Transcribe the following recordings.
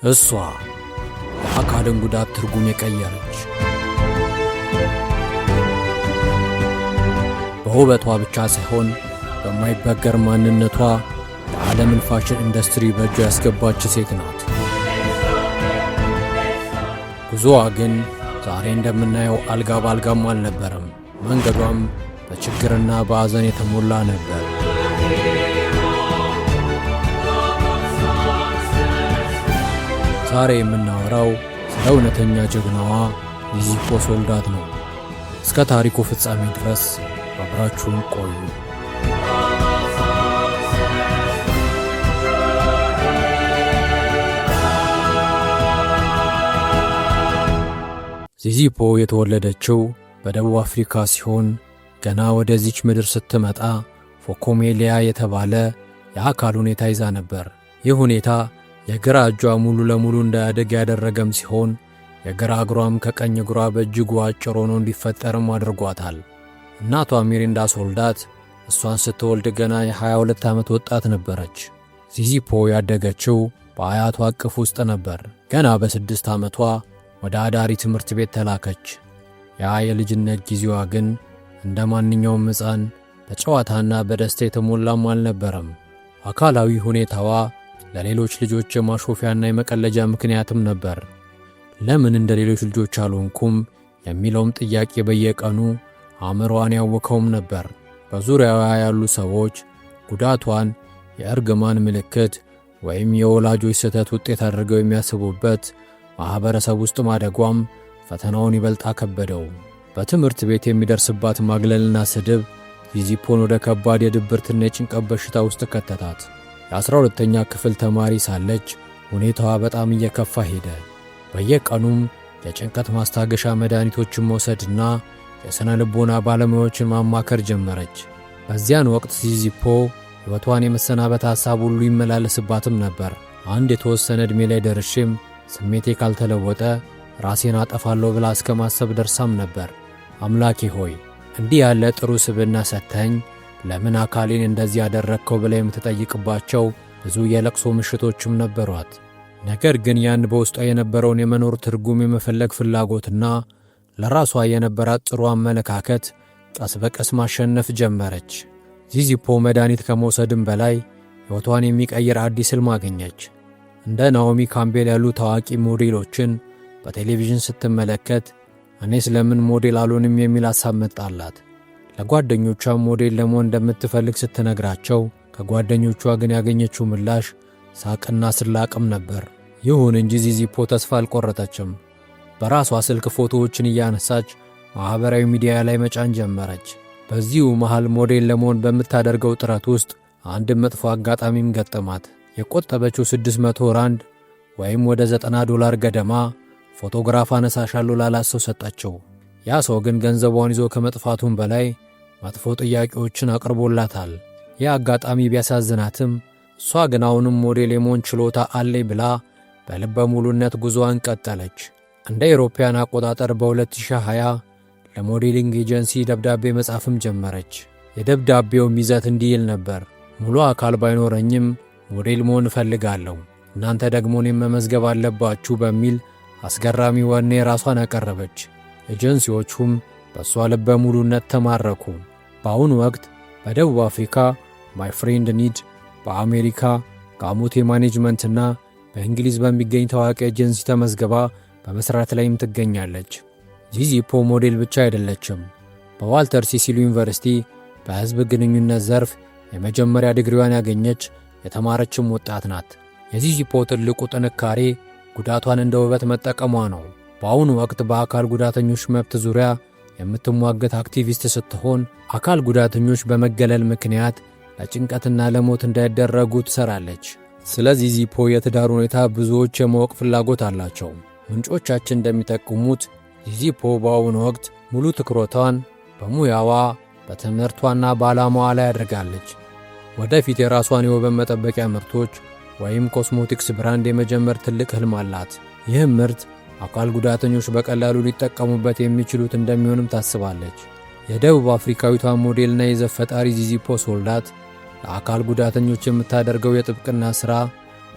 እሷ የአካልን ጉዳት ትርጉም የቀየረች፣ በውበቷ ብቻ ሳይሆን በማይበገር ማንነቷ የዓለምን ፋሽን ኢንዱስትሪ በእጇ ያስገባች ሴት ናት። ጉዞዋ ግን ዛሬ እንደምናየው አልጋ ባልጋም አልነበረም። መንገዷም በችግርና በሐዘን የተሞላ ነበር። ዛሬ የምናወራው ስለ እውነተኛ ጀግናዋ ዚዚፖ ሶልዳት ነው። እስከ ታሪኩ ፍጻሜ ድረስ አብራችሁን ቆዩ። ዚዚፖ የተወለደችው በደቡብ አፍሪካ ሲሆን ገና ወደዚች ምድር ስትመጣ ፎኮሜሊያ የተባለ የአካል ሁኔታ ይዛ ነበር። ይህ ሁኔታ የግራ እጇ ሙሉ ለሙሉ እንዳያድግ ያደረገም ሲሆን የግራ እግሯም ከቀኝ እግሯ በእጅጉ አጭር ሆኖ እንዲፈጠርም አድርጓታል። እናቷ ሚሪንዳ ሶልዳት እሷን ስትወልድ ገና የ22 ዓመት ወጣት ነበረች። ዚዚፖ ያደገችው በአያቷ እቅፍ ውስጥ ነበር። ገና በ6 ዓመቷ ወደ አዳሪ ትምህርት ቤት ተላከች። ያ የልጅነት ጊዜዋ ግን እንደ ማንኛውም ሕፃን በጨዋታና በደስታ የተሞላም አልነበረም። አካላዊ ሁኔታዋ ለሌሎች ልጆች የማሾፊያና የመቀለጃ ምክንያትም ነበር። ለምን እንደ ሌሎች ልጆች አልሆንኩም የሚለውም ጥያቄ በየቀኑ አእምሮዋን ያወከውም ነበር። በዙሪያዋ ያሉ ሰዎች ጉዳቷን የእርግማን ምልክት ወይም የወላጆች ስህተት ውጤት አድርገው የሚያስቡበት ማኅበረሰብ ውስጥ ማደጓም ፈተናውን ይበልጥ አከበደው። በትምህርት ቤት የሚደርስባት ማግለልና ስድብ ዚዚፖን ወደ ከባድ የድብርትና የጭንቀት በሽታ ውስጥ ከተታት። የ12ኛ ክፍል ተማሪ ሳለች ሁኔታዋ በጣም እየከፋ ሄደ። በየቀኑም የጭንቀት ማስታገሻ መድኃኒቶችን መውሰድና የሥነ ልቦና ባለሙያዎችን ማማከር ጀመረች። በዚያን ወቅት ዚዚፖ ሕይወቷን የመሰናበት ሐሳብ ሁሉ ይመላለስባትም ነበር። አንድ የተወሰነ ዕድሜ ላይ ደርሼም ስሜቴ ካልተለወጠ ራሴን አጠፋለሁ ብላ እስከ ማሰብ ደርሳም ነበር። አምላኬ ሆይ፣ እንዲህ ያለ ጥሩ ስብዕና ሰጥተኝ ለምን አካሌን እንደዚህ ያደረግከው ብላ የምትጠይቅባቸው ብዙ የለቅሶ ምሽቶችም ነበሯት። ነገር ግን ያን በውስጧ የነበረውን የመኖር ትርጉም የመፈለግ ፍላጎትና ለራሷ የነበራት ጥሩ አመለካከት ቀስ በቀስ ማሸነፍ ጀመረች። ዚዚፖ መድኃኒት ከመውሰድም በላይ ሕይወቷን የሚቀይር አዲስ ሕልም አገኘች። እንደ ናኦሚ ካምቤል ያሉ ታዋቂ ሞዴሎችን በቴሌቪዥን ስትመለከት እኔስ ለምን ሞዴል አልሆንም የሚል ሐሳብ መጣላት። ለጓደኞቿም ሞዴል ለመሆን እንደምትፈልግ ስትነግራቸው ከጓደኞቿ ግን ያገኘችው ምላሽ ሳቅና ስላቅም ነበር። ይሁን እንጂ ዚዚፖ ተስፋ አልቆረጠችም። በራሷ ስልክ ፎቶዎችን እያነሳች ማኅበራዊ ሚዲያ ላይ መጫን ጀመረች። በዚሁ መሃል ሞዴል ለመሆን በምታደርገው ጥረት ውስጥ አንድ መጥፎ አጋጣሚም ገጠማት። የቆጠበችው 600 ራንድ ወይም ወደ 90 ዶላር ገደማ ፎቶግራፍ አነሳሻለሁ ላላት ሰው ሰጠችው። ያ ሰው ግን ገንዘቧን ይዞ ከመጥፋቱም በላይ መጥፎ ጥያቄዎችን አቅርቦላታል። ይህ አጋጣሚ ቢያሳዝናትም እሷ ግን አሁንም ሞዴል የመሆን ችሎታ አለኝ ብላ በልበ ሙሉነት ጉዞዋን ቀጠለች። እንደ አውሮፓውያን አቆጣጠር በ2020 ለ modeling agency ደብዳቤ መጻፍም ጀመረች። የደብዳቤውም ይዘት እንዲህ ይል ነበር። ሙሉ አካል ባይኖረኝም ሞዴል መሆን እፈልጋለሁ፣ እናንተ ደግሞ እኔን መመዝገብ አለባችሁ በሚል አስገራሚ ወኔ ራሷን አቀረበች። ኤጀንሲዎቹም በእሷ ልበ ሙሉነት ተማረኩ። በአሁኑ ወቅት በደቡብ አፍሪካ My Friend Need፣ በአሜሪካ ጋሙቴ ማኔጅመንትና በእንግሊዝ በሚገኝ ታዋቂ ኤጀንሲ ተመዝግባ በመስራት ላይም ትገኛለች። ዚዚፖ ሞዴል ብቻ አይደለችም። በዋልተር ሲሲል ዩኒቨርሲቲ በሕዝብ ግንኙነት ዘርፍ የመጀመሪያ ዲግሪዋን ያገኘች የተማረችም ወጣት ናት። የዚዚፖ ትልቁ ጥንካሬ ጉዳቷን እንደ ውበት መጠቀሟ ነው። በአሁኑ ወቅት በአካል ጉዳተኞች መብት ዙሪያ የምትሟገት አክቲቪስት ስትሆን አካል ጉዳተኞች በመገለል ምክንያት ለጭንቀትና ለሞት እንዳይደረጉ ትሰራለች። ስለ ዚዚፖ የትዳር ሁኔታ ብዙዎች የማወቅ ፍላጎት አላቸው። ምንጮቻችን እንደሚጠቁሙት ዚዚፖ በአሁኑ ወቅት ሙሉ ትኩረቷን በሙያዋ፣ በትምህርቷና በዓላማዋ ላይ አድርጋለች። ወደፊት የራሷን የውበት መጠበቂያ ምርቶች ወይም cosmetics brand የመጀመር ትልቅ ህልም አላት። ይህም ምርት አካል ጉዳተኞች በቀላሉ ሊጠቀሙበት የሚችሉት እንደሚሆንም ታስባለች። የደቡብ አፍሪካዊቷ ሞዴልና የዘፍ ፈጣሪ ዚዚፖ ሶልዳት ለአካል ጉዳተኞች የምታደርገው የጥብቅና ሥራ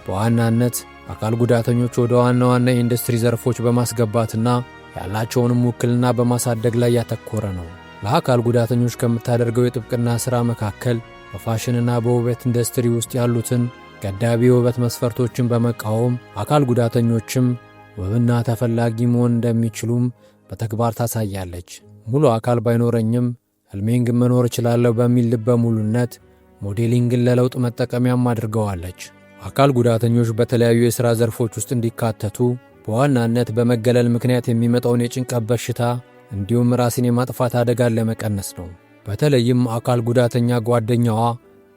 በዋናነት አካል ጉዳተኞች ወደ ዋና ዋና የኢንዱስትሪ ዘርፎች በማስገባትና ያላቸውንም ውክልና በማሳደግ ላይ ያተኮረ ነው። ለአካል ጉዳተኞች ከምታደርገው የጥብቅና ሥራ መካከል በፋሽንና በውበት ኢንዱስትሪ ውስጥ ያሉትን ገዳቢ የውበት መስፈርቶችን በመቃወም አካል ጉዳተኞችም ውብና ተፈላጊ መሆን እንደሚችሉም በተግባር ታሳያለች። ሙሉ አካል ባይኖረኝም ሕልሜን ግን መኖር እችላለሁ በሚል ልበ ሙሉነት modeling ን ለለውጥ መጠቀሚያም አድርገዋለች። አካል ጉዳተኞች በተለያዩ የሥራ ዘርፎች ውስጥ እንዲካተቱ በዋናነት በመገለል ምክንያት የሚመጣውን የጭንቀት በሽታ እንዲሁም ራስን የማጥፋት አደጋን ለመቀነስ ነው። በተለይም አካል ጉዳተኛ ጓደኛዋ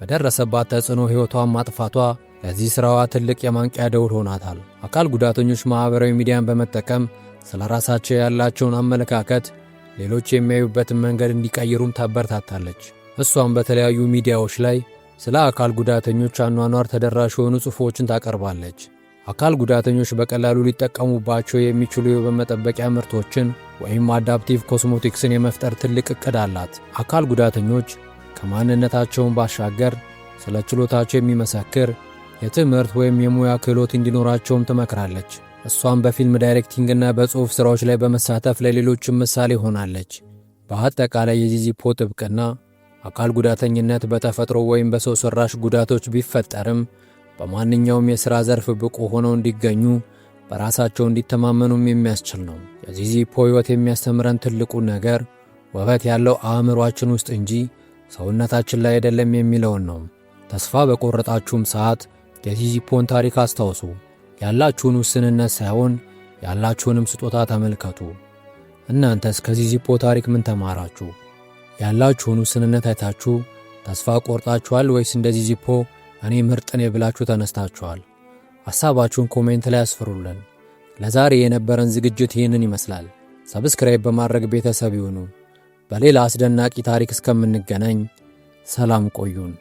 በደረሰባት ተጽዕኖ ሕይወቷን ማጥፋቷ ለዚህ ሥራዋ ትልቅ የማንቂያ ደውል ሆናታል። አካል ጉዳተኞች ማኅበራዊ ሚዲያን በመጠቀም ስለ ራሳቸው ያላቸውን አመለካከት ሌሎች የሚያዩበትን መንገድ እንዲቀይሩም ታበረታታለች። እሷም በተለያዩ ሚዲያዎች ላይ ስለ አካል ጉዳተኞች አኗኗር ተደራሽ የሆኑ ጽሑፎችን ታቀርባለች። አካል ጉዳተኞች በቀላሉ ሊጠቀሙባቸው የሚችሉ የውበት መጠበቂያ ምርቶችን ወይም adaptive cosmetics ን የመፍጠር ትልቅ ዕቅድ አላት። አካል ጉዳተኞች ከማንነታቸውን ባሻገር ስለ ችሎታቸው የሚመሰክር የትምህርት ወይም የሙያ ክህሎት እንዲኖራቸውም ትመክራለች። እሷም በፊልም directing ና በጽሑፍ ሥራዎች ላይ በመሳተፍ ለሌሎችም ምሳሌ ሆናለች። በአጠቃላይ የዚዚፖ ጥብቅና አካል ጉዳተኝነት በተፈጥሮ ወይም በሰው ሰራሽ ጉዳቶች ቢፈጠርም በማንኛውም የሥራ ዘርፍ ብቁ ሆነው እንዲገኙ፣ በራሳቸው እንዲተማመኑም የሚያስችል ነው። የዚዚፖ ሕይወት የሚያስተምረን ትልቁ ነገር ውበት ያለው አእምሯችን ውስጥ እንጂ ሰውነታችን ላይ አይደለም የሚለውን ነው። ተስፋ በቆረጣችሁም ሰዓት የዚዚፖን ታሪክ አስታውሱ። ያላችሁን ውስንነት ሳይሆን ያላችሁንም ስጦታ ተመልከቱ። እናንተስ ከዚዚፖ ታሪክ ምን ተማራችሁ? ያላችሁን ውስንነት አይታችሁ ተስፋ ቆርጣችኋል ወይስ እንደ ዚዚፖ እኔ ምርጥ ነኝ ብላችሁ ተነስታችኋል? ሐሳባችሁን comment ላይ አስፍሩልን። ለዛሬ የነበረን ዝግጅት ይህንን ይመስላል። Subscribe በማድረግ ቤተሰብ ይሁኑ። በሌላ አስደናቂ ታሪክ እስከምንገናኝ ሰላም ቆዩን።